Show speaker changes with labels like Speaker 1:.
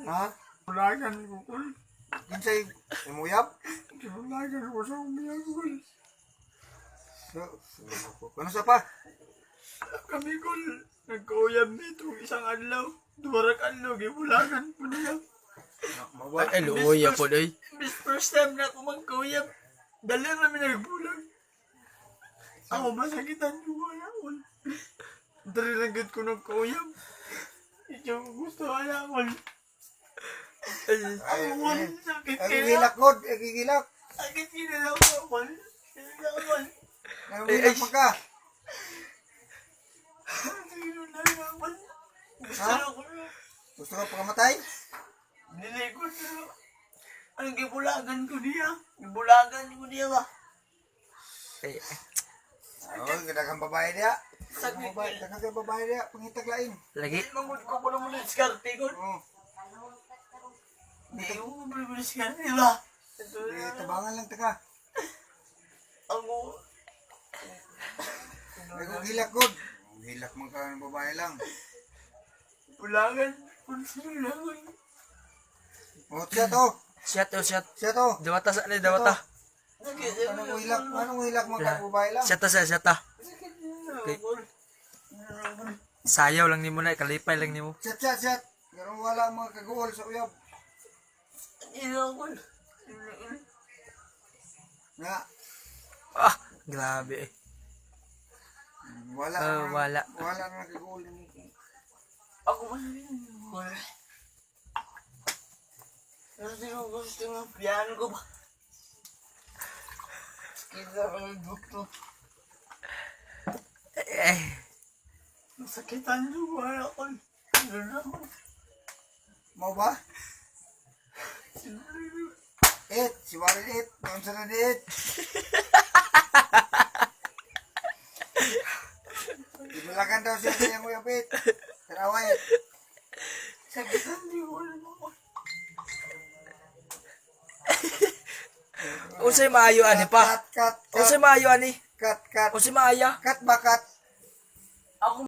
Speaker 1: Ha?
Speaker 2: Bulagan ko kol.
Speaker 1: Kinsay imuyab?
Speaker 2: Bulagan ko sa umiyag kol.
Speaker 1: So, ano sa pa?
Speaker 2: Kami kol. Nagkauyab nito isang adlaw. Duwarak adlaw, gibulagan ko niya.
Speaker 1: Mawal.
Speaker 3: Ay, luoy po day.
Speaker 2: Miss first time na ako magkauyab. Dali namin nagbulag. Ako masakitan ko kaya kol. Dali lang gud ko nagkauyab. Ikaw gusto kaya kol.
Speaker 1: Ay,
Speaker 2: Ako kol, sakit
Speaker 1: ay,
Speaker 2: kaya.
Speaker 1: gilak god, ay gilak.
Speaker 2: Sakit kaya ako kol. Sakit ako kol.
Speaker 1: Ay, gilak man ka.
Speaker 2: Sige na lang kol. Gusto
Speaker 1: Ha?
Speaker 2: na ko.
Speaker 1: Gusto ka pakamatay?
Speaker 2: Dili ko na. Ang gibulagan ko niya. Gibulagan ko niya ba?
Speaker 3: Ay,
Speaker 1: Oh, daghang babae diya.
Speaker 2: Sakit
Speaker 1: Daghang babae, daghang kay babae diya, pangitag lain.
Speaker 3: lagi.
Speaker 2: Mangod ko pala mo na diskarte ko.
Speaker 1: Oh,
Speaker 2: Hindi ko mo diskarte ba? Ito
Speaker 1: eh,
Speaker 2: na.
Speaker 1: tabangan lang taka.
Speaker 2: Ako.
Speaker 1: Ay, kung gilak god. Gilak man ka ng babae lang.
Speaker 2: Bulagan. Bulagan.
Speaker 1: Oh, siya to.
Speaker 3: Shot oh, shot.
Speaker 1: Siya to.
Speaker 3: Dawata sa ni dawata.
Speaker 1: Anong hilak, anong hilak man ka babae lang?
Speaker 3: Shot ta siya, shot ta. Okay. Sayaw lang nimo na, kalipay lang nimo.
Speaker 1: Chat, chat, chat. Pero wala ang mga kaguol sa uyab. Nga,
Speaker 3: Ah, grabe eh.
Speaker 1: wala.
Speaker 3: Ah, wala.
Speaker 1: Wala na kaguol.
Speaker 2: Ako ba? Wala. Pero di ko gusto nga piano ko ba? Kita ko ng bukto.
Speaker 3: Eh,
Speaker 2: Masakitan yung wala ko. Ano na ako?
Speaker 1: Mau ba? Et, si Warren Et. Noon sa na ni Et. Ibulakan daw siya sa iyang uyab Et. Tarawa Et.
Speaker 2: Sakitan yung wala ko.
Speaker 3: Unsay maayo ani pa?
Speaker 1: Cut, cut, cut.
Speaker 3: Unsay maayo ani?
Speaker 1: Cut, cut.
Speaker 3: Unsay maaya?
Speaker 1: Cut ba, cut?